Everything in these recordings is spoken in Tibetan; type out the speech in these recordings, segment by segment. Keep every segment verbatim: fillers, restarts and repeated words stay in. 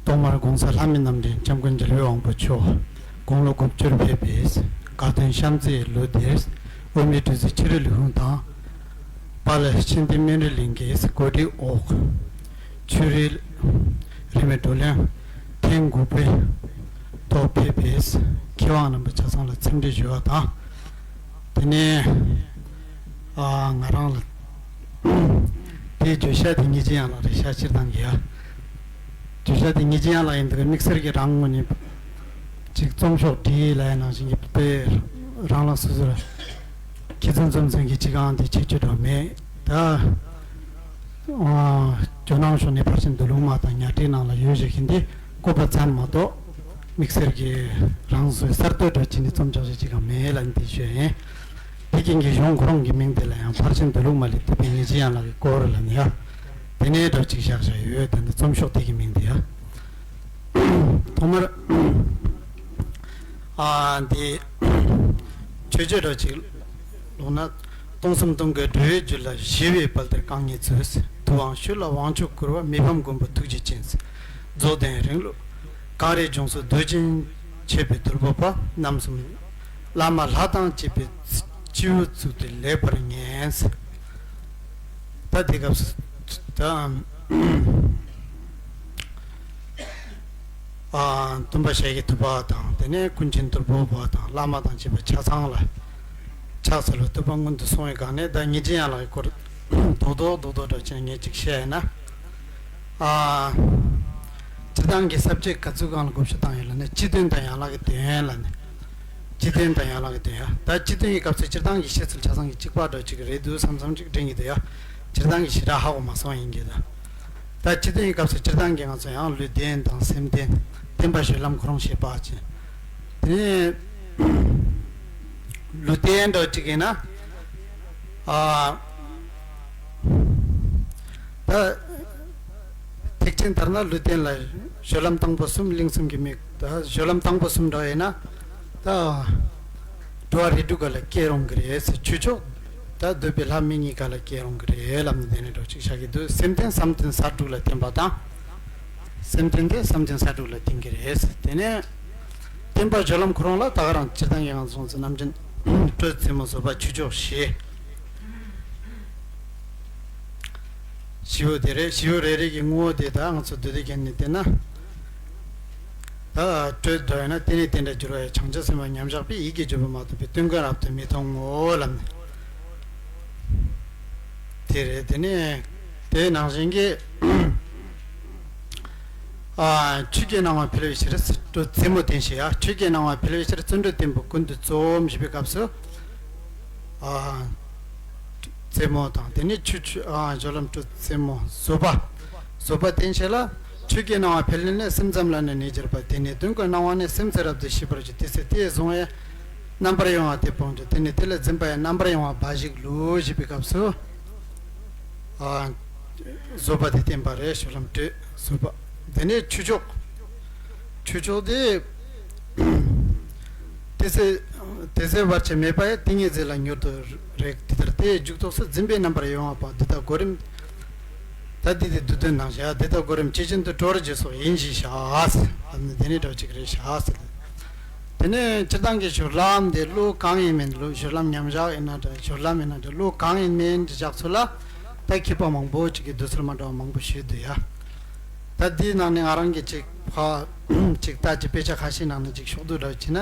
ཐོག་མར་གོང་ས་ལྷ་མི་རྣམ་འདྲེན་སྐྱབས་མགོན་རྒྱལ་བའི་དབང་པོ་མཆོག་དགུང་ལོ་དགུ་བཅུར་ཕེབས་པའི་དགའ་སྟོན་བྱམས་བརྩེའི་ལོ་འདིར་དབུ་མའི་སྤྲུལ་སྐུ་ཁྱི་རི་ལི་ཧུང་དང་། དཔལ་ཤིང་རྟའི་སྨན་རི་གླིང་གི་གོ་སྒྲིག་འོག་ཆོས་རིག་རིས་མེད་བགྲོ་གླེང་ཐེངས་དགུ་པའི་ཐོག་ཕེབས་པའི་མཁས་དབང་རྣམ་པ་ཆ་ཚང་ལ་འཚམས་འདྲི་ཞུ་བ་དང་། དེ་ནས་ཨ་ང་རང་ལ་དེའི་བརྗོད་བྱ་དེ་ངེས་ཅན་ཡང་ལགས་རེད་ཤག་སྤྱིར་བཏང་གི་ཡ། བརྗོད་བྱ་དེ་ངེས་ཅན་ཡང་ལགས་ཡིན་འདུག་དམིགས་བསལ་གྱི་རང་ངོས་ནས་ཅིག་རྩོམ་ཤོག་བྲིས་ལབ་ཡ་ནང་བཞིན་གྱི་དཔེ་རང་ལ་སོ་སོར་ཁྱེད་ཚོ་རྩོམ་ཚན་གྱི་ཅིག་ཨང་དེ་ཁྱད་ཆོས་འདྲ་མེད་ད། ཨ་ཇོ་ནང་ཕྱོགས་ནས་ཕར་ཕྱིན་འདུལ་ལུང་མ་དང་ཉ་སྒྲིག་ནང་ལ་ཡོད་བཞག་གིན་དེ་བཀོད་པ་ཙམ་མ་གཏོགས་དམིགས་བསལ་གྱི་རང་སོའི་གསར་གཏོད་འདྲ་བྱས་ནས་རྩོམ་ཆོག་བྱེད་ཅིག་གང་མེད་ལ་འདི་ཞུ་ཡིན། དེ་རྐྱེན་གྱིས་གཞུང་ཁོ་རང་གི་མིང་དེ་ལ་ཡང་ཕར་ཕྱིན་འདུལ་ལུང་མ་ལས་བཏུས་པའི་ངེས་ཅན་ཡང་ལགས་ཀྱི་སྐོར་ལ་ནི་ཡ། དེ་ནས་འདྲ་ཅིག་བཞག་བཞག་ཡོད་ད་འདི་རྩོམ་ཤོག་དེ་གི་མིང་དེ་ཡ། ཐོག་མར་ཨ་འདི་ཆོས་སྤྱོད་འདྲ་ཅིག་ལོག་ན། སྟོང་གསུམ་སྟོང་གི་འགྲོ་བའི་རྒྱུ་ལ་ཞི་བའི་དཔལ་དེར་རྐང་གཉིས་བཙུགས། ཐུབ་དབང་ཤུགས་ལ་དབང་ཕྱུག་བཀུར་བ། མི་ཕམ་མགོན་པོ་ཐུགས་རྗེ་ཅན། རྫོགས་ལྡན་རིང་ལུགས་གངས་རིའི་ལྗོངས་སུ་རྡོ་རྗེ་མཆེད་པའི་དོལ་པོ་པ་རྣམ་གསུམ། བླ་མ་ལྷ་དང་བཅས་པའི་སྤྱི་བོ་བཙུགས་ཏེ་ལེགས་པར་ཉན། ད་དེ་སྐབས་སུ་ད། ཨ་སྟོན་པ་ཞལ་གྱི་ཐུབ་པ་དང་དེ་ནས་ཀུན་མཁྱེན་དོལ་པོ་པ་དང་བླ་མ་དང་བཅས་པ་ཆ་ཚང་ལ་ཕྱག་འཚལ་བའི་བསྟོད་པ་སྔོན་དུ་སོང་བའི་སྒང་ནས་ད་ངེས་ཅན་ཡང་ལགས་ཀྱི་སྐོར་རྡོག་རྡོག་རྡོག་རྡོག་འདྲ་བྱས་ངས་ཅིག་བཤད་ཡིན་ན། ཨ་སྤྱིར་བཏང་གི་ས་བཅད་ག་ཚོད་སྒང་ལ་བགོ་བཤའ་བཏང་ཡོད་ལབ་ན་སྤྱི་དོན་དང་ཡན་ལག་གི་དོན་ལབ་ནས། སྤྱི་དོན་དང་ཡན་ལག་གི་དོན་ཡ། ད་སྤྱི་དོན་གྱི་སྐབས་སུ་སྤྱིར་བཏང་གི་བཤད་ཚུལ་ཆ་ཚང་གི་གཅིག་པ་འདྲ་གཅིག་རེད་འདུག་བསམ་བསམ་གཅིག་དྲན་གྱི་འདུག་ཡ། སྤྱིར་བཏང་གི་ཞེ་དྲག་ཧ་གོ་མ་སོང་ཡིན་གྱི་ད། ད་སྤྱི་དོན་གྱི་སྐབས་སུ་སྤྱིར་བཏང་གི་ང་ཚོ་ཡང་ལུས་རྟེན་དང་སེམས་རྟེན། བརྟེན་པ་སྤྱོད་ལམ་ཁོ་རང་བཤད་པ་ཅན། དེ་ནས་ལུས་རྟེན་འདྲ་གཅིག་ཡིན་ན། ཨ། ད། ཐེག་ཆེན་ལྟར་ན་ལུས་རྟེན་ལ་སྤྱོད་ལམ་དང་པོ་གསུམ་གླིང་གསུམ་གྱི་མིག་ད་སྤྱོད་ལམ་དང་པོ་གསུམ་འདྲ་ཡིན་ན། ད། འགྲོ་བ་རིགས་དྲུག་ག་ལ་སྐྱེ་རུང་གི་རེད་ཟེར་ཆོས་ཕྱོགས། ད་འདོད་པའི་ལྷ་མི་གཉིས་ཀ་ལ་སྐྱེ་རུང་གི་རེད་ལབ་ནས་དེ་ནས་འགྲོ་ཅིག་བྱ་གི་འདུག་སེམས་རྟེན་བསམ་གཏན་བྱ་དྲུག་ལ་བརྟེན་པ་དང་། སེམས་རྟེན་དེ་བསམ་གཏན་བྱ་དྲུག་ལ་བརྟེན་གི་རེད་ཟེར་དེ་ནས། བརྟེན་པ་སྤྱོད་ལམ་ཁོ་རང་ལ་ད་ག་རང་སྤྱིར་བཏང་གི་ང་ཚོ་ཚོ་ནམ་རྒྱུན་སྤྲོས་རྩེ་མོ་བཟོད་པ་ཆོས་ཕྱོགས་ཞེས། བཞི་པོ་དེ་རེད། བཞི་པོ་རེ་རེ་གི་ངོ་བོ་དེ་དག་ང་ཚོ་འདུས་སྡེ་རྒྱན་ནས་བལྟས་ན། ད་སྤྲོས་འདྲ་ཡོད་ན་དེ་ནས་དེ་འདྲ་འགྱུར་བ་ཡི་བྱང་ཆུབ་སེམས་དཔའ་མཉམ་བཞག་པས་ཡིད་ཀྱི་སྤྱོད་པ་མ་ཐོབ་པས་སྟོན་ཀ་རབ་ཏུ་མི་མཐོང་ངོ་ལབ་ནས། དེ་རེད། དེ་ནས་དེ་ནང་བཞིན་གྱི། ཨ། ཆོས་ཀྱི་སྣང་བ་འཕེལ་བའི་ཕྱིར་སྤྲོས་རྩེ་མོ་བསྟན་ཞེས་ཡ། ཆོས་ཀྱི་སྣང་བ་འཕེལ་བའི་ཕྱིར་བརྩོན་འགྲུས་བརྟན་པོ་ཀུན་ཏུ་རྩོམ་ཞེས་པའི་སྐབས་སུ། ཨ། རྩེ་མོ་དང་དེ་ནས་ཆོས་ཆོས་ཨ་སྤྱོད་ལམ་སྤྲོས་རྩེ་མོ་བཟོད་པ། བཟོད་པ་བསྟན་བྱས་ལ། ཆོས་ཀྱི་སྣང་བ་འཕེལ་ནས་སེམས་ཙམ་ལ་ནི་གནས་གྱུར་པ། དེ་ནས་དོན་ཀུན་སྣང་བ་ནི་སེམས་ཙམ་རབ་ཏུ་ཤེས་པར་བྱེད། དེ་ཚེ་དེས་བཟུང་བའི་རྣམ་པར་གཡེང་བ་དེ་སྤོང་གྱུར། དེ་ནས་དེ་ལས་འཛིན་པ་ཡི་རྣམ་པར་གཡེང་བ་འབའ་ཞིག་བསླུ་ཞེས་པའི་སྐབས་སུ། ཨ། བཟོད་པ་དེ་བསྟན་པ་རེད། སྤྱོད་ལམ་སྤྲོས་བཟོད་པ། དེ་ནས་ཆོས་ཕྱོགས། ཆོས་ཕྱོགས་དེ། དེ་ཚེ། དེ་ཚེ་བར་ཆད་མེད་པ་ཡི། དེ་ཉིད་རྫས་ལ་མྱུར་དུ་རེག་དེ་ལྟར་དེའི་འཇུག་ཐོགས་སུ་འཛིན་པའི་རྣམ་པར་གཡེང་བ་པ་འདི་དག་གོ་རིམ། ད་འདི་དེ་བསྡུས་དོན་ནང་བཞག་འདི་དག་གོ་རིམ་ཇི་བཞིན་དུ་གྲོལ་བར་བྱེད་སོགས་ཡིན་ཞེས་བྱ། ཨ་ནི་དེ་ནས་འགྲོ་གཅིག་རེད་བྱ། དེ་ནས་སྤྱིར་བཏང་གི་སྤྱོད་ལམ་དེ་བློ་གང་ཡིན་མིན་བློ་སྤྱོད་ལམ་མཉམ་བཞག་ཡིན་ན་འདྲ་སྤྱོད་ལམ་ཡིན་ན་འདྲ་བློ་གང་ཡིན་མིན་དེ་བཞག་ཚུལ་ལ་ད་མཁས་པ་མང་པོ་ཅིག་གིས་བསྡུས་ཚུལ་མ་འདྲ་བ་མང་པོ་ཞུས་འདུག་ཡ། ད་འདིའི་ནང་ནས་ང་རང་གིས་ཅིག་ཕ་ཅིག་ལྟ་ཅིག་དཔེ་ཆ་ཁ་ཤས་ནང་ནས་ཅིག་ཕྱོགས་བསྡུས་འདྲ་བྱས་ན།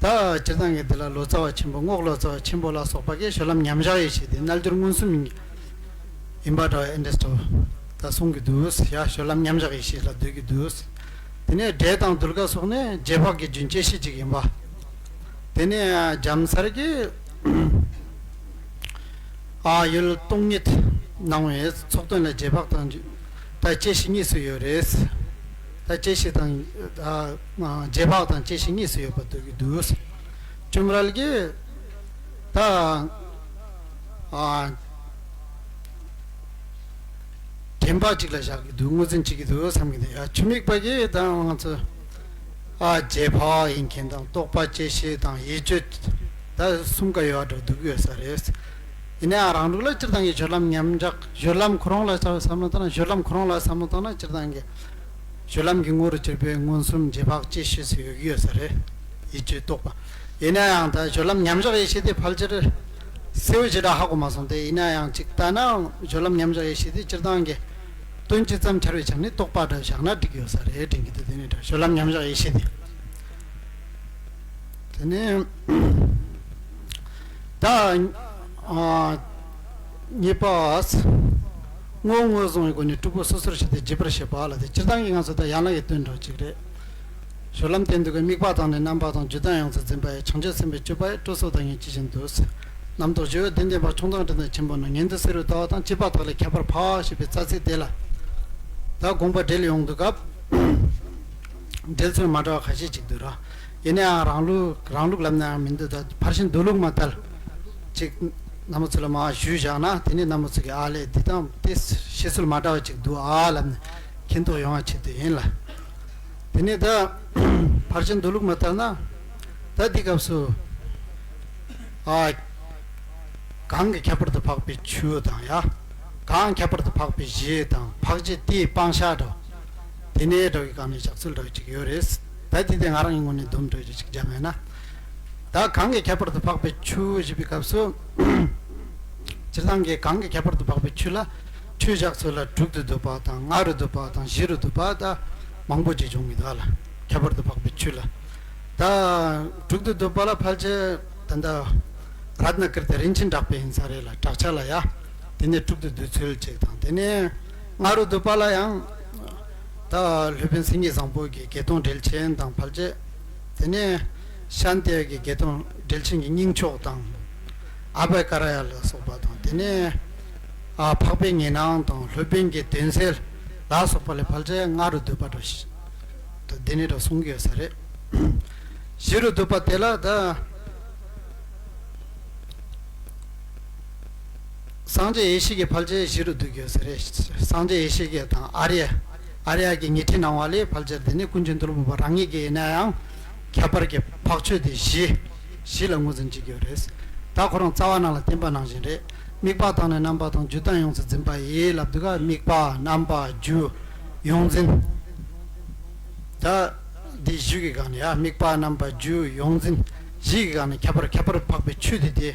ད་སྤྱིར་བཏང་གི་འདི་ལ་ལོ་ཙཱ་བ་ཆེན་པོ་རྔོག་ལོ་ཙཱ་བ་ཆེན་པོ་ལ་སོགས་པ་གིས་སྤྱོད་ལམ་མཉམ་བཞག་ཡེ་ཤེས་དེ་རྣལ་འབྱོར་མངོན་སུམ་ཡིན། ཡིན་པ་འདྲ་བའི་ཨེ་འདྲས་ཏོ། ད་གསུང་གི་འདུག་ཡ། སྤྱོད་ལམ་མཉམ་བཞག་ཡེ་ཤེས་ལ་འདོད་ཀྱི་འདུག་དེ་ནས་འབྲས་དང་གདུལ་དཀའ་སོགས་ནི་རྗེས་དཔག་གི་རྒྱུན་བཅད་ཤེས་ཅིག་ཡིན་པ། དེ་ནས་རྒྱལ་མཚར་གྱི། ཨ་ཡུལ་སྟོང་ཉིད་སྣང་བའི་ཚོགས་དོན་ལ་རྗེས་དཔག་དང་། ད་བཅད་ཤེས་གཉིས་སུ་ཡོད་རེད། ད་བཅད་ཤེས་དང་། ཨ་རྗེས་དཔག་དང་བཅད་ཤེས་གཉིས་སུ་ཡོད་པ་འདོད་ཀྱི་འདུག་ཅུམ་རལ་གྱི། ད། ཨ། དྲན་པ་གཅིག་ལ་བཞག་གི་འདུག་ངོས་འཛིན་བྱེད་ཀྱི་འདུག་བསམ་གྱི་འདུག་ཡ། ཆུ་མིག་པ་གིས་ད་ང་ཚོ། ཨ། རྗེས་དཔག་ཡིན་མཁན་དང་རྟོག་པ་བཅད་ཤེས་དང་ཡིད་དཔྱོད། ད་གསུམ་ཀ་ཡོད་འགྲོ་འདུག་ཡོད་ས་རེད། ཡིན་ནའང་རང་ལུགས་ལ་སྤྱིར་བཏང་གི་སྤྱོད་ལམ་མཉམ་བཞག་སྤྱོད་ལམ་ཁོ་རང་ལ་བསམ་བློ་བཏང་ན་སྤྱོད་ལམ་ཁོ་རང་ལ་བསམ་བློ་བཏང་ན་སྤྱིར་བཏང་གི། སྦྱོར་ལམ་གྱི་དངོས་རུ་གྱུར་པའི་མངོན་སུམ་རྗེས་དཔག་ཅེས་ཞེས་སུ་ཡོད་ཀྱི་ཡོད་ས་རེད། ཡིད་དཔྱོད་རྟོག་པ། ཡིན་ན་ཡང་ད་སྦྱོར་ལམ་མཉམ་བཞག་ཡེ་ཤེས་དེ་ཕལ་ཆེར་གསལ་བོ་ཞེ་དྲག་ཧ་གོ་མ་སོང་སྟེ། ཡིན་ན་ཡང་ཅིག་ལྟ་ན་སྦྱོར་ལམ་མཉམ་བཞག་ཡེ་ཤེས་དེ་སྤྱིར་བཏང་གི་དོན་སྤྱི་ཙམ་འཆར་བའི་ཆ་ནས་རྟོག་པ་འདྲ་བཞག་ན་འགྲིག་ཡོད་ས་རེད་དྲན་གྱི་འདུག་དེ་ནས་ད་སྦྱོར་ལམ་མཉམ་བཞག་ཡེ་ཤེས་དེ། དེ་ནས་ད་ཨ་གཉིས་པ། ངོ་བོ་ངོས་བཟུང་བའི་སྒོ་ནས་དྲུག་པོ་སོ་སོར་ཕྱེ་སྟེ་རྒྱས་པར་བཤད་པ་ལ། དེ་སྤྱིར་བཏང་གི་ང་ཚོ་ད་ཡན་ལག་གི་དོན་འདྲ་ཅིག་རེད། སྦྱོར་ལམ་སྟེང་དུ་གི་དམིགས་པ་དང་ནི་རྣམ་པ་དང་རྒྱུ་དང་ཡང་སེ་འཛིན་པ་ཡི་བྱང་ཆུབ་སེམས་དཔའི་སྤྱོད་པ་ཡི་སྤྲོ་སོགས་དང་ངེས་ཇི་བཞིན་དུ། རྣམ་རྟོག་བཞི་བོ་དེ་འདྲེན་པ་མཆོང་ལྡན་དྲན་ལྡན་ཆེན་པོ་རྣམས། ཉན་ཐོས་བསེ་རུ་ལྟ་བ་དང་བཅས་པ་དག་ལས་ཁྱད་པར་འཕགས་ཞེས་པའི་རྩ་ཚིག་དེ་ལ། ད་དགོངས་པ་འགྲེལ་ཡོང་དུས་སྐབས། འགྲེལ་ཚུལ་མ་འདྲ་བ་ཁ་ཤས་ཅིག་འདུག་ར། ཡིན་ན་ཡང་རང་ལུགས་རང་ལུགས་ལབ་ན་ཡང་མི་འདུག་ད་ཕར་ཕྱིན་མདོ་ལུགས་མ་ལྟར་ཅིག་རྣམ་པ་ཚོ་ལ་མར་ཞུས་བཞག་ན། དེ་ནས་རྣམ་པ་ཚོ་གིས་ཨ་ལས་འདི་དང་དེ་བཤད་སྲོལ་མ་འདྲ་བ་ཅིག་འདུག་ཨ་ལབ་ནས་མཁྱེན་རྟོགས་ཡོང་བ་ཆེད་དུ་ཡིན་ལ། དེ་ནས་ད་ཕར་ཕྱིན་མདོ་ལུགས་མ་ལྟར་ན། ད་འདི་སྐབས་སུ་ཨ་གང་གི་ཁྱད་པར་དུ་འཕགས་པའི་ཆོས་དང་ཡ། གང་ཁྱད་པར་དུ་འཕགས་པའི་གཞི་དང་འཕགས་བྱེད་དེའི་སྤང་བྱ་འདྲ། དེ་ནས་འདྲ་བའི་སྒང་ནས་བཞག་ཚུལ་འདྲ་བ་ཅིག་ཡོད་རེད། ད་དེ་དེ་ང་རང་གི་ངོས་ནས་སྡོམ་འདྲ་བ་ཅིག་བརྒྱབ་ཡོད་ན། ད་གང་གི་ཁྱད་པར་དུ་འཕགས་པའི་ཆོས་ཞེས་པའི་སྐབས་སུ། སྤྱིར་བཏང་གི་གང་གི་ཁྱད་པར་དུ་འཕགས་པའི་ཆོས་ལ་ཆོས་བཞག་ཚུལ་ལ་དྲུག་ཏུ་འདོད་པ་དང་ལྔ་རུ་འདོད་པ་དང་བཞི་རུ་འདོད་པ། ད་མང་པོ་ཅིག་འབྱུང་གི་འདུག་ལ། ཁྱད་པར་དུ་འཕགས་པའི་ཆོས་ལ། ད་དྲུག་ཏུ་འདོད་པ་ལ་ཕལ་ཆེར་ད་ལྟ་རཏྣ་ཀིརྟི་རིན་ཆེན་གྲགས་པའི་ཡིན་ས་རེད་ལ། གྲགས་ཆ་ལ་ཡ། དེ་ནས་དྲུག་ཏུ་འདོད་ཚུལ་ཅིག་དང་། དེ་ནས་ལྔ་རུ་འདོད་པ་ལ་ཡང་ད་སློབ་དཔོན་སེང་གེ་བཟང་པོ་གི་བརྒྱད་སྟོང་འགྲེལ་ཆེན་དང་ཕལ་ཆེར། དེ་ནས་ཤཱནྟི་ཡ་གི་བརྒྱད་སྟོང་འགྲེལ་ཆེན་གྱི་སྙིང་ཕྱོགས་དང་། ཨ་བྷ་ཀ་ར་ཡ་ལ་སོགས་པ་དང་། དེ་ནས་ཨ་འཕགས་པའི་ཉེར་སྣང་དང་སློབ་དཔོན་གྱི་དོན་གསལ་ལ་སོགས་པ་ལས་ཕལ་ཆེར་ལྔ་རུ་འདོད་པ་འདྲ་ཞིག་ད་དེ་ནས་འདྲ་གསུང་གི་ཡོད་ས་རེད། བཞི་རུ་འདོད་པ་དེ་ལ་ད་སངས་རྒྱས་ཡེ་ཤེས་ཀྱི་ཕལ་ཆེར་བཞི་རུ་འདོད་ཀྱི་ཡོད་ས་རེད། སངས་རྒྱས་ཡེ་ཤེས་ཀྱི་དང་ཨཱརྱ། ཨཱརྱ་གི་ཉི་ཁྲི་སྣང་བ་ལས་ཕལ་ཆེར་དེ་ནི་ཀུན་མཁྱེན་ཏུ་ལུ་བུ་པ་རང་ཉིད་ཀྱི་ཡིན་ན་ཡང་ཁྱད་པར་གྱི་འཕགས་ཆོས་དེ་བཞི། བཞི་ལ་ངོས་འཛིན་བྱེད་ཀྱི་ཡོད་རེད། ད་ཁོ་རང་རྩ་བ་ནང་ལ་བསྟན་པ་ནང་བཞིན་རེད། དམིགས་པ་དང་ནི་རྣམ་པ་དང་རྒྱུ་དང་ཡང་སེ་འཛིན་པ་ཡི་ལབ་དུས་ཀ་དམིགས་པ་རྣམ་པ་རྒྱུ་ཡོངས་འཛིན། ད་འདི་བཞི་གི་སྒང་ནས་ཡ། དམིགས་པ་རྣམ་པ་རྒྱུ་ཡོངས་འཛིན་བཞི་གི་སྒང་ནས་ཁྱད་པར་ཁྱད་པར་འཕགས་པའི་ཆོས་དེ་དེ་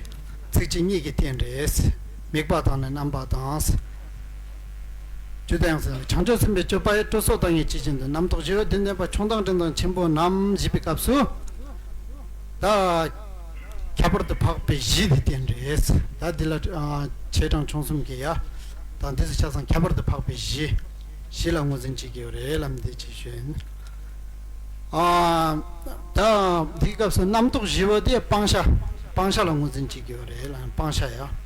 ཚིགས་བཅད་གཉིས་ཀྱིས་བསྟན་རེད། དམིགས་པ་དང་ནི་རྣམ་པ་དང་། རྒྱུ་དང་ཡང་སེ་བྱང་ཆུབ་སེམས་དཔའི་སྤྱོད་པ་ཡི་སྤྲོ་སོགས་དང་ངེས་ཇི་བཞིན་དུ། རྣམ་རྟོག་བཞི་བོ་དེ་འདྲེན་པ་མཆོང་ལྡན་དྲན་ལྡན་ཆེན་པོ་རྣམས་ཞེས་པའི་སྐབས་སུ། ད་ཁྱད་པར་དུ་འཕགས་པའི་གཞི་དེ་བསྟན་རེད། ད་འདི་ལ་ཨ་ཆེ་འབྲིང་ཆུང་གསུམ་གྱི་ཡ། ད་འདི་ཚོ་ཆ་ཚང་ཁྱད་པར་དུ་འཕགས་པའི་གཞི། གཞི་ལ་ངོས་འཛིན་བྱེད་ཀྱི་ཡོད་རེད་ལབ་འདི་ཅིག་ཞུ་ཡིན། ཨ་ད་འདིའི་སྐབས་སུ་རྣམ་རྟོག་བཞི་བོ་དེ་སྤང་བྱ། སྤང་བྱ་ལ་ངོས་འཛིན་བྱེད་ཀྱི་ཡོད་རེད་ལ། སྤང་བྱ་ཡ།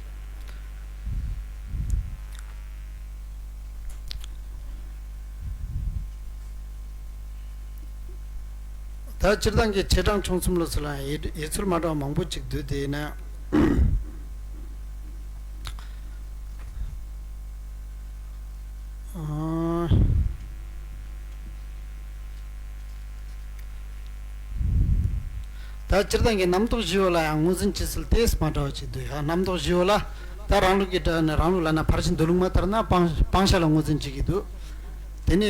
ད་སྤྱིར་བཏང་གི་ཆེ་འབྲིང་ཆུང་གསུམ་ལ་སོགས་ལ་ཡི་ཡི་ཚུལ་མ་འདྲ་བ་མང་པོ་ཅིག་འདུག་དེ་ཡིན་ན། ཨ། ད་སྤྱིར་བཏང་གི་རྣམ་རྟོག་བཞི་བོ་ལ་ཡང་ངོས་འཛིན་བྱེད་ཚུལ་དེ་མ་འདྲ་བ་ཅིག་འདུག་ཡ། རྣམ་རྟོག་བཞི་བོ་ལ་ད་རང་ལུགས་ཀྱི་སྒྲ་ནི་རང་ལུགས་ལ་ན་ཕར་ཕྱིན་མདོ་ལུགས་མ་ལྟར་ན་སྤང་སྤང་བྱ་ལ་ངོས་འཛིན་བྱེད་ཀྱི་འདུག་དེ་ནི་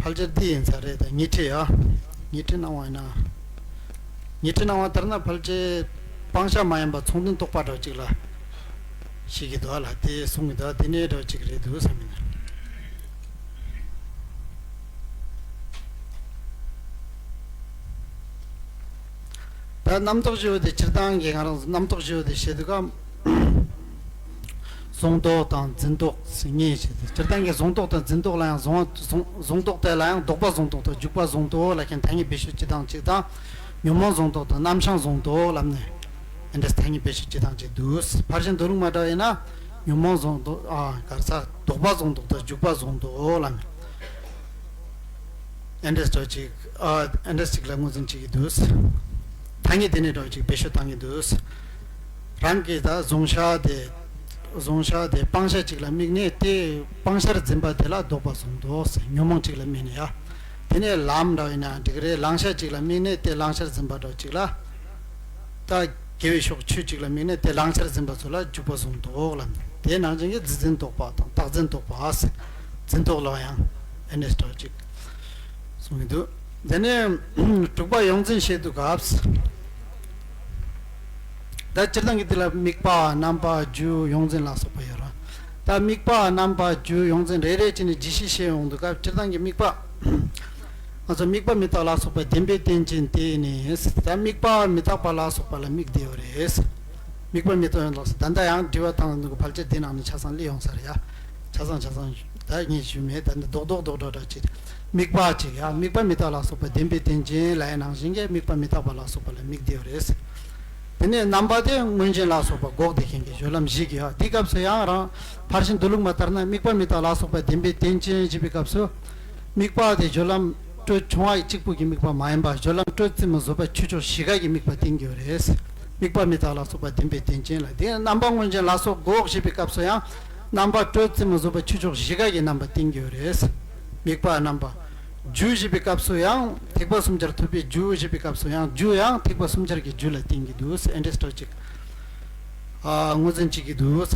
ཕལ་ཆེར་འདི་ཡིན་ས་རེད། ད་ཉི་ཁྲི་ཡ། ཉི་ཁྲི་སྣང་བ་ཡིན་ན། ཉི་ཁྲི་སྣང་བ་ལྟར་ན་ཕལ་ཆེར་སྤང་བྱ་མ་ཡིན་པ་མཚུངས་ལྡན་རྟོག་པ་འདྲ་ཅིག་ལ་བཤད་ཀྱི་འདུག་ལ། དེ་གསུང་གི་འདུག་དེ་ནས་འདྲ་ཅིག་རེད་འདུག་བསམ་ཡིན། ད་རྣམ་རྟོག་བཞི་བོ་དེ་སྤྱིར་བཏང་གི་ང་རང་ཚོ་རྣམ་རྟོག་བཞི་བོ་དེ་བཤད་དུས་སྐབས། གཟུང་རྟོག་དང་འཛིན་རྟོག་ཟེར་གཉིས་ཞིག་སྟེ། སྤྱིར་བཏང་གི་གཟུང་རྟོག་དང་འཛིན་རྟོག་ལ་ཡང་གཟུང་བ་གཟུང་གཟུང་རྟོག་དེ་ལ་ཡང་ལྡོག་པ་གཟུང་རྟོག་དང་འཇུག་པ་གཟུང་རྟོག་ལ་མཁྱེན་ཐ་སྙད་བེད་སྤྱོད་སྤྱི་དང་གཅིག་དང་། ཉོན་མོངས་གཟུང་རྟོག་དང་རྣམ་བྱང་གཟུང་རྟོག་ལབ་ནས་འདི་འདྲ་ཐ་སྙད་བེད་སྤྱོད་སྤྱི་དང་གཅིག་འདུག་ཕར་ཕྱིན་མདོ་ལུགས་མ་འདྲ་བ་ཡིན་ན་ཉོན་མོངས་གཟུང་རྟོག་ཨ་ག་རེ་ཟ་ལྡོག་པ་གཟུང་རྟོག་དང་འཇུག་པ་གཟུང་རྟོག་ལབ་ནས། ཨེ་འདྲས་འདྲ་ཅིག་ཨ་ཨེ་འདྲས་ཅིག་ལ་ངོས་འཛིན་བྱེད་ཀྱི་འདུག་ཐ་སྙད་དེ་ནས་འདྲ་ཅིག་བེད་སྤྱོད་བཏང་གི་འདུག་རང་གིས་ད་གཟུང་བྱ་དེ་གཟུང་བྱ་དེ་སྤང་བྱ་ཅིག་ལ་དམིགས་ནས་དེ་སྤང་བྱར་འཛིན་པ་དེ་ལ་ལྡོག་པ་གཟུང་རྟོག་ཟེར། ཉོན་མོངས་ཅིག་ལ་དམིགས་ནས་ཡ། དེ་ནས་ལམ་འདྲ་ཡིན་ན་འགྲིག་རེད། བླང་བྱ་ཅིག་ལ་དམིགས་ནས་དེ་བླང་བྱར་འཛིན་པ་འདྲ་ཅིག་ལ། ད་དགེ་བའི་ཕྱོགས་ཆོས་གཅིག་ལ་དམིགས་ནས་དེ་བླང་བྱར་འཛིན་པ་ཚོ་ལ་འཇུག་པ་གཟུང་རྟོག་ལབ་ནས། དེའི་ནང་བཞིན་གྱི་རྫས་འཛིན་རྟོག་པ་དང་བཏགས་འཛིན་རྟོག་པ་ཟེར། འཛིན་རྟོག་ལ་ཡང་ ཨེ་འདྲས་འདྲ་ཅིག་གསུང་གི་འདུག་དེ་ནས་དྲུག་པ་ཡོངས་འཛིན་བཤད་དུས་སྐབས། ད་སྤྱིར་བཏང་གི་དེ་ལ་དམིགས་པ་རྣམ་པ་རྒྱུ་ཡོངས་འཛིན་ལ་སོགས་པ་ཡོད་ར། ད་དམིགས་པ་རྣམ་པ་རྒྱུ་ཡོངས་འཛིན་རེ་རེ་བྱས་ནས་རྒྱས་བཤད་བྱེད་ཡོང་དུས་སྐབས་སྤྱིར་བཏང་གི་དམིགས་པ། ང་ཚོ་དམིགས་པ་མི་རྟག་ལ་སོགས་པ་བདེན་པའི་རྟེན་ཅན་དེ་ནི། ད་དམིགས་པ་མི་རྟག་པ་ལ་སོགས་པ་ལ་དམིགས་བསྡད་ཡོད་རེད། དམིགས་པ་མི་རྟག་ཡང་ལགས་སོ། ད་ལྟ་ཡང་དྲི་བ་བཏང་འདུག་ཕལ་ཆེར་དེ་ནང་ནས་ཆ་ཚང་སླེབས་ཡོང་ས་རེད་ཡ། ཆ་ཚང་ཆ་ཚང་ད་ངས་ཞུས་མེད། ད་འདི་རྡོག་རྡོག་རྡོག་འགྲོ་འདྲ་ཅིག་དམིགས་པ་ཅིག་ཡ། དམིགས་པ་མི་རྟག་ལ་སོགས་པ་བདེན་པའི་རྟེན་ཅན་ལབ་ཡ་ནང་བཞིན་གྱི་དམིགས་པ་མི་རྟག་པ་ལ་སོགས་པ་ལ་དམིགས་བསྡད་ཡོད་རེད། དེ་ནས་རྣམ་པ་དེ་མངོན་རྗེས་ལ་སོགས་པ་འགོག་བདེ་མཁན་གྱི་སྦྱོར་ལམ་བཞི་གི་ཡ། དེའི་སྐབས་སུ་ཡང་རང་ཕར་ཕྱིན་མདོ་ལུགས་མ་ལྟར་ན་དམིགས་པ་མི་རྟག་ལ་སོགས་པ་བདེན་པའི་རྟེན་ཅན་ཞེས་པའི་སྐབས་སུ། དམིགས་པ་དེ་སྦྱོར་ལམ་སྤྲོས་བྱུང་བ་གཅིག་པུ་གི་དམིགས་པ་མ་ཡིན་པ་སྦྱོར་ལམ་སྤྲོས་རྩིས་མི་བཟོད་པ་ཆོས་ཕྱོགས་བཞི་ཀ་གི་དམིགས་པ་བསྟན་གྱི་ཡོད་རེད། དམིགས་པ་མི་རྟག་ལ་སོགས་པ་བདེན་པའི་རྟེན་ཅན་ལ། དེ་རྣམ་པ་མངོན་རྗེས་ལ་སོགས་འགོག་ཞེས་པའི་སྐབས་སུ་ཡང་རྣམ་པ་སྤྲོས་རྩིས་མི་བཟོད་པ་ཆོས་ཕྱོགས་བཞི་ཀ་གི་རྣམ་པ་བསྟན་གྱི་ཡོད་རེད། དམིགས་པ་རྣམ་པ། རྒྱུ་ཞེས་པའི་སྐབས་སུ་ཡང་ཐེག་པ་གསུམ་ཆར་ཐུབ་པའི་རྒྱུ་ཞེས་པའི་སྐབས་སུ་ཡང་རྒྱུ་ཡང་ཐེག་པ་གསུམ་ཆར་གྱི་རྒྱུ་ལ་བསྟན་གྱི་འདུག་ཨེ་འདྲས་འདྲ་ཅིག་ཨ་ངོས་འཛིན་བྱེད་ཀྱི་འདུག་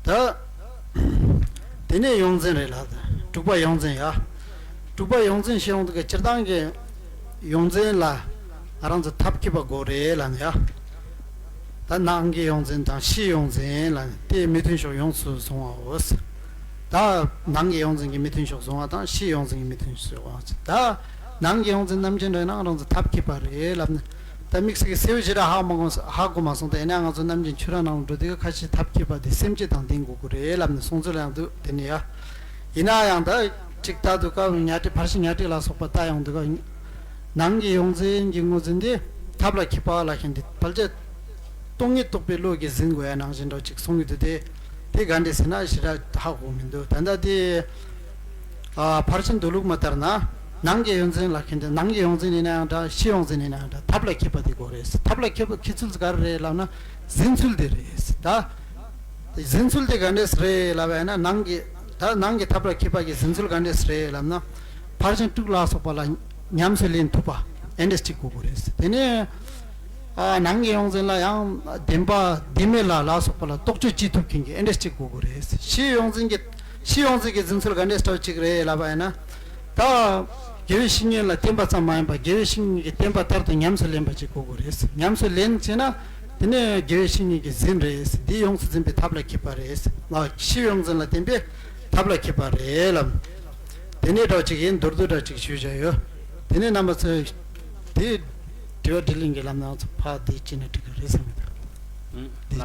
ད། དེ་ནས་ཡོངས་འཛིན་རེད་ལ། དྲུག་པ་ཡོངས་འཛིན་ཡ། དྲུག་པ་ཡོངས་འཛིན་ཞེས་ཡོང་དུས་སྤྱིར་བཏང་གི་ཡོངས་འཛིན་ལ་ང་རང་ཚོ་ཐབས་མཁས་པ་དགོས་རེད་ལབ་ནས་ཡ། ད་ནང་གི་ཡོངས་འཛིན་དང་ཕྱིའི་ཡོངས་འཛིན་ལ་དེ་མི་མཐུན་ཕྱོགས་ཡོངས་སུ་བཟུང་བའོ། ད་ནང་གི་ཡོངས་འཛིན་གྱི་མི་མཐུན་ཕྱོགས་བཟུང་བ་དང་ཕྱིའི་ཡོངས་འཛིན་གྱི་མི་མཐུན་ཕྱོགས་བཟུང་བ། ད་ནང་གི་ཡོངས་འཛིན་རྣམ་འབྱེད་འདྲ་ན་ང་རང་ཚོ་ཐབས་མཁས་པ་རེད་ལབ་ནས། ད་དམིགས་བསལ་གྱི་གསལ་བོ་ཞེ་དྲག་ཧ་མ་གོ་ཧ་གོ་མ་སོང་། ད་ཡིན་ན་ང་ཚོ་རྣམ་འབྱེད་ཆོས་ར་ནང་ལ་འགྲོ་དུས་ཁ་ཤས་ཐབས་མཁས་པ་དེ་སེམས་བསྐྱེད་དང་ལྡན་དགོས་ཀྱི་རེད་ལབ་ནས་གསུང་ཚུལ་ཡང་འདུག་དེ་ནི་ཡ། ཡིན་ན་ཡང་ད་ཅིག་ལྟ་དུས་སྐབས་ཉ་སྒྲིག་ཕར་ཕྱིན་ཉ་སྒྲིག་ལ་སོགས་པ་ལྟ་ཡོང་དུས་སྐབས། ནང་གི་ཡོངས་འཛིན་གྱི་ངོས་འཛིན་དེ་ཐབས་ལ་མཁས་པ་ལ་ཤན་དེ་ཕལ་ཆེར་སྟོང་ཉིད་རྟོགས་པའི་བློ་གིས་ཟིན་དགོས་ཡ་ནང་བཞིན་འདྲ་ཅིག་གསུང་གི་འདུག་དེ་དེ་ག་འདྲས་ཟེར་ན་ཞེ་དྲག་ཧ་གོ་མི་འདུག་ད་ལྟ་དེ། ཨ་ཕར་ཕྱིན་མདོ་ལུགས་མ་ལྟར་ན། ནང་གི་ཡོངས་འཛིན་ལ་མཁས་འདི་ནང་གི་ཡོངས་འཛིན་ཡིན་ན་ཡང་འདྲ་ཕྱི་ཡོངས་འཛིན་ཡིན་ན་ཡང་འདྲ་ཐབས་ལ་མཁས་པ་དེ་དགོས་རེད། ཐབས་ལ་མཁས་པ་མཁས་ཚུལ་ག་རེ་རེད་ལབ་ན། ཟིན་ཚུལ་དེ་རེད་ད། ཟིན་ཚུལ་དེ་ག་འདྲས་རེད་ལབ་ཡ་ན་ནང་གི་ད་ནང་གི་ཐབས་ལ་མཁས་པ་གི་ཟིན་ཚུལ་ག་འདྲས་རེད་ལབ་ན། ཕར་ཕྱིན་དྲུག་ལ་སོགས་པ་ལ་ཉམས་སུ་ལེན་ཐུབ་པ་ཨེ་འདྲས་གཅིག་དགོས་དགོས་རེད། དེ་ནས། ཨ་ནང་གི་ཡོངས་འཛིན་ལ་ཡང་བདེན་པ་བདེན་མེད་ལ་ལ་སོགས་པ་ལ་རྟོག་དཔྱོད་བྱེད་ཐུབ་མཁན་གྱི་ཨེ་འདྲས་གཅིག་དགོས་དགོས་རེད། ཕྱི་ཡོངས་འཛིན་གྱི་ཕྱི་ཡོངས་འཛིན་གྱི་ཟིན་ཚུལ་ག་འདྲས་ལྟ་བུ་གཅིག་རེད་ལབ་པ་ཡིན་ན། ད་དགེ་བའི་བཤེས་གཉེན་ལ་བསྟེན་པ་ཙམ་མ་ཡིན་པར་དགེ་བའི་བཤེས་གཉེན་གྱི་བསྟན་པ་ལྟར་དུ་ཉམས་སུ་ལེན་པ་གཅིག་དགོས་དགོས་རེད། ཉམས་སུ་ལེན་བྱས་ན་དེ་ནས་དགེ་བའི་བཤེས་གཉེན་གྱི་ཟིན་རེད། འདི་ཡོངས་སུ་འཛིན་པའི་ཐབས་ལ་མཁས་པ་རེད། ཕྱི་ཡོངས་འཛིན་ལ་བསྟེན་པའི་ཐབས་ལ་མཁས་པ་རེད་ལབ། དེ་ནས་འདྲ་གཅིག་ཡིན་མདོར་བསྡུས་འདྲ་གཅིག་ཞུས་བཞག་ཡོད། དེ་ནས་རྣམ་པ་ཚོས་དེ་དྲི་བ་དྲིས་ལན་གྱི་ལམ་ནང་ཚོ་ཕ་དེ་ཅི་ནས་འགྲིག་གི་རེད་བསམ་གྱི་འདུག